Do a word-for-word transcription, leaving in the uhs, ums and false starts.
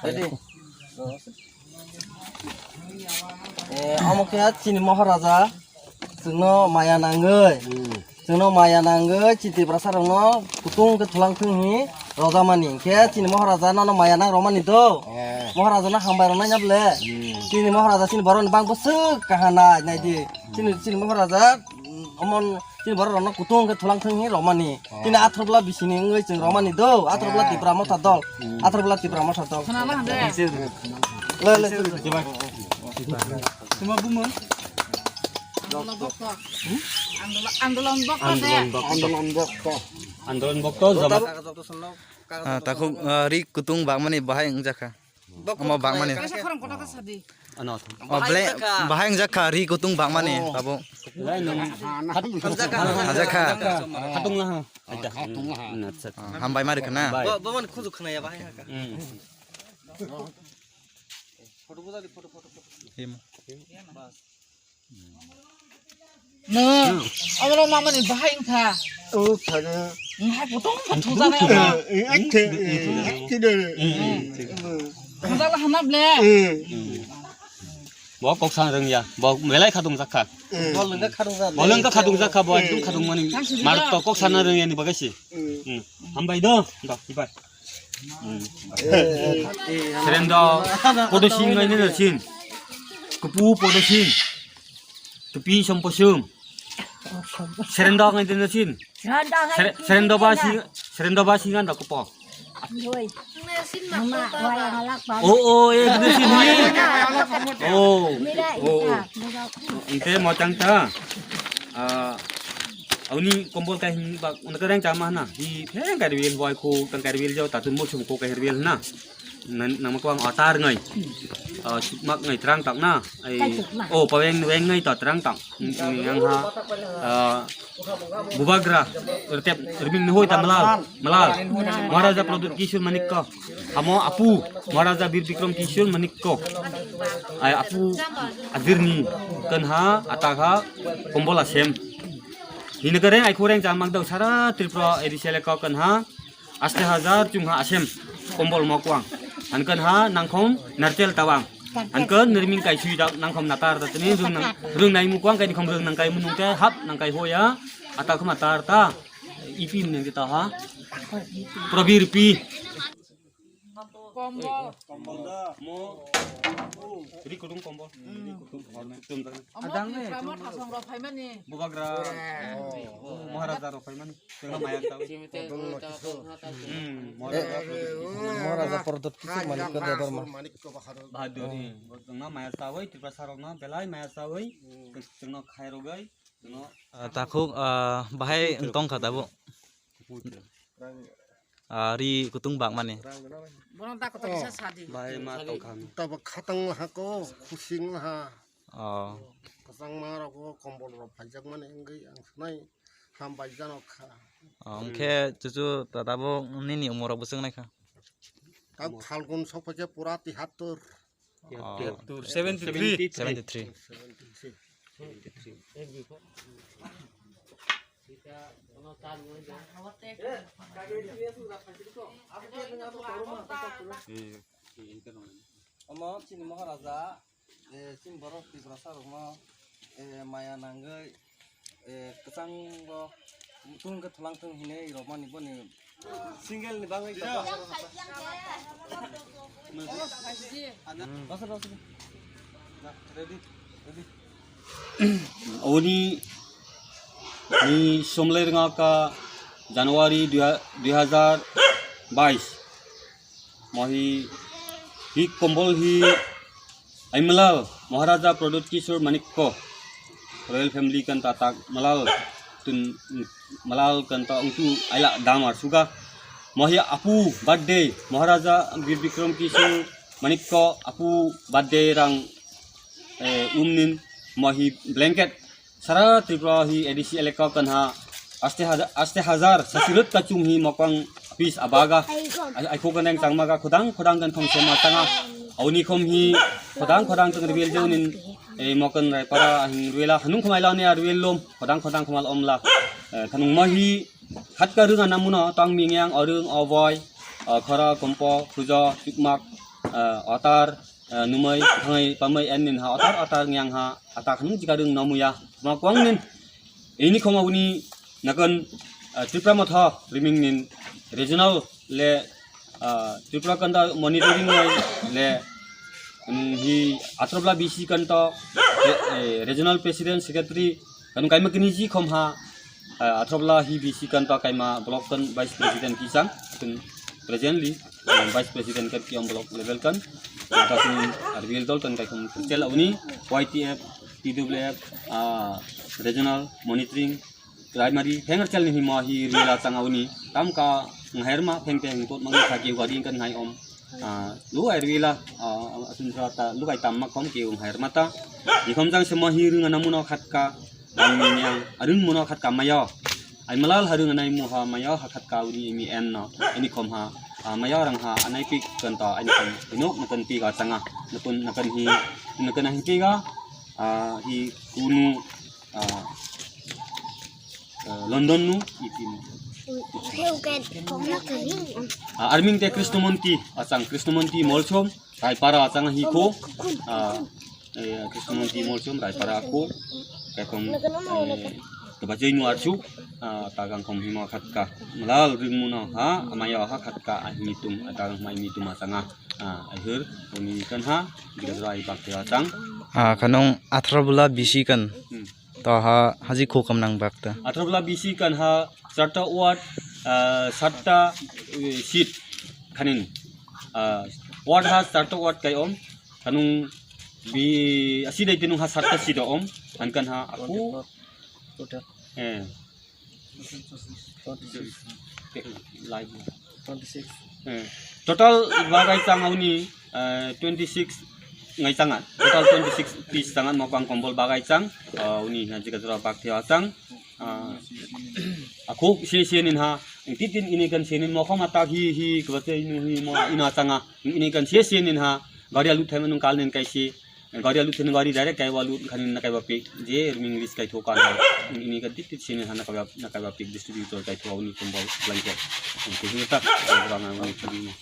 Eh, omo khe chini Maharaja chwngno maya nangwi, chwngno maya nangwi chini Tiprasa rokno kutung khe thulang thung hi rojamani. Khe chini Maharaja nono maya nang romani do. Maharaja no hambai rok nai nable. Chini Maharaja chini borok ni bang bwswk kaha nai nai di. Chini, chini Maharaja, mm, omon, chini borok rokno kutung khe thulang thung hi romani. Chini athro bla bisini wngwi chwng romani do. Athro bla Tipra Motha dol. Athro bla Tipra Motha dol. Khna la hande. Le, le, le. Tuma bumon. Andolon bokto. Andolon bokto. Andolon bokto. Andolon bokto jama. Ah, takhuk, ah, ri kutung bangmani bahai wngjakha. Omo bangmani. Kaisa khorang kotor khe sadi. Ano. Oh, bahai ble-, wngjakha. Bahai wngjakha, ri kutung bangmani, babu. Lai nung. Hamjakha. Hamjakha. Khatung laha. Acha. Khatung laha. Hmm, acha, acha. Ah, hambai mari khana. Hambai. Bo, bo man khunju khana ya bahai haka. Hmm. Photo bujali, photo, photo, photo. Himo. Bas. No, abro mamani bahai wngkha. O thana. Hai kutung kha thujanai abo. Eh, eh, eh, eh, eh, eh. Thujala hana ble. Eh. Bo kok sang rwngya. Bo belai khatung jakha. Eh. Bo lwngkha khatung jakha. Bo lwngkha khatung jakha, bo ekdum khatung mani. Mar to kok sana rwngya ni bagwi si. Eh. Hmm. Hambai do. Do, ibai. Serendo podo sing ngai nene sin. Kupu podo sing. Tupi somposung. Serendo ngai nene sin. Sere-, serendo ba sing, serendo ba sing anda kupo. Oh, oh, eh, gede sini. Oh, oh. Ente motang ta. Ah, auni kombol kai hing bak, una kereng chama na. Hi, he, kai riwil boy ko, tang kai riwil jo, tatun mo chum ko kai riwil na. Nan, nama ko ang atar ngai. Ah, sukmak ngai terang tak na. Ai, oh, paweng weng ngai ta terang tak. Yang ha, ah, bubagra, retep, riming nuhoi ta malal, malal. Maharaja Pradyut Kishore Manik ko. Amo apu, Maharaja Bir Bikram Kishore Manik ko. Ai apu adirni kanha, atakha, kombola sem. Hini kereng ai khoreng chang mang dau sara Tripura A D C elaka kanha, aste hajar chungha asem kombol mokwang. Hankan ha nangkhom nartel tawang. Hankan nirming kai sui dak nangkhom natar ta tini rung nang, rung nai mukwang kai nikhom rung nang kai munung te hap nang kai hoya. Ata khoma tar ta. Ipi nang kita ha. Probir pi. Kombol. Mo. Ri kutung kombol. Ri kutung kombol. Tum tum. Amo Tipra Motha song rok phaimani. Bubagra. Oh, Maharaja rok phaimani. Tengah mayar tahu. Hmm, Maharaja. Maharaja Pradyut Kishore Manik ko Debbarma. Bahadur ni. Tengah mayar tahu, Tiprasa rok na belai mayar tahu. Tengah khai rogai. Ah, takhuk, ah, bahai wng tongkha tabuk. Ah, ri kutung bangmani. Bono da kotor kisa sadi. Bahai ma tongkha. Tabuk khatang laha ko, khusing laha. Oh. Kwchangma rok o kombol rok phaijak mani wngwi ang sanai hambai jano kha. Oh, hwnkhe chuchu ta-, tabuk nini umor rok bwswk nai kha? Tabuk Phalgun sok phaikhe pura tihattur. Oh. Tihattur, seventy three. Seventy three. Omo chini Maharaja, eh, chini borok Tiprasa rokno, eh, maya nangwi, eh, kwchango tungkhe thulang thung hinwi romani boni single ni bagwi. Ready, ready. Oni ni somlai rwngkha January dui ha-, dui hazar bais. Mohi hi kombol hi ai malal Maharaja Pradyut Kishore Manikko royal family kan tatak malal tun malal kan ta ungtu aila damar suga. Mohi apu birthday Maharaja Bir Bikram Kishore Manikko apu birthday rang, eh, umnin mohi blanket sara Tripura hi A D C elaka kanha aste haja-, aste hajar sasirut kachung hi mokang pis abaga ai-, aiko kaneng changmaga khodang khodang kan thong sema tanga auni khom hi khodang khodang tang ribil jaunin, eh, mokan rai para hing ruela hanung khomai launi a ruel lom khodang khodang khomal omla, eh, khanung mohi khatka rung anamuno tang mingyang orung oboi, eh, khora kompo khujo chukmak, ah, otar, ah, numai, thangai, pamai, en nin ha, otar, otar, ngyang ha, ata khanung jika rung nomuya, ma kwang nin. Ini khoma uni nakan, ah, Tripura Motha riming nin regional le, ah, Tripura Kanta monitoring wai le, um, hi Atrobla B C Kanta, eh, eh, regional president secretary, kanu kaima kini ji khom ha, ah, Atrobla hi B C Kanta kaima block kan vice president kisang, kan presently, um, vice president kan kiom block level kan, ta kini R B L dol kan kaikhom sel uni Y T F, T W F, ah, regional monitoring, primary, phengar chal ni himo hi rila chang auni. Tam ka nghairma pheng pheng tot mang kha ki gari kan ngai om. Ah, lu ai rila, ah, asun tra ta lu ai tam ma kom ki nghairma ta. Ni khom jang semo hi rung ana muno khat ka. Ang ni yang arung muno khat ka mayo. Ai malal harung anai mu ha mayo ha khat ka uni mi en no. Ani khom ha, ah, mayo rang ha anai pik kan ta ani khom. Inok nakan pi ga changa. Nakun nakan hi, nakan hi pi ga. Ah, hi kunu ah, ah, London nu iti nu. Ah, arming te Krishnamurti, achang Krishnamurti Molsom, Raipara achang hiko, ah, eh, Krishnamurti Molsom, Raipara ako, kaikhom, eh, kebajai nu archu, ah, tagang khom himo khatka, malal ringmuno ha, amaya ha khatka, ah, mitum, ah, tagang mai mitum achanga, ah, ahir, uni kan ha, bigadra ai bakte achang. Ah, kanong athra bula bisi kan. Hmm. To ha, haji khukam nang bakta. Athra bula bisi kan ha, sarta ward, ah, sarta, eh, seat khanin. Ah, ward ha sarta ward kai om, kanung bi, asi dai tinung ha sarta seat om, han kan ha, aku, eh, Twenty-six. Live. Twenty-six. Eh, total bagai chang auni, eh, twenty-six ngai changa. Total twenty-six piece changa mokang kombol bagai chang. Ah, uni na jika jora bak thia chang. Ah, aku si si nin ha. Titin ini kan si nin mokang mata hi hi kebate inu hi mo ina changa. Ini kan si si nin ha. Gari alu thai manung kal nin kai si. Gari alu thai gari direct kai walu khani na kai wapi. Je ring ris kai thoka na. Ini kan titit si nin ha na kai wap na kai wapi distributor kai thoka uni kombol blanket. Kuhita. Orang uni khani.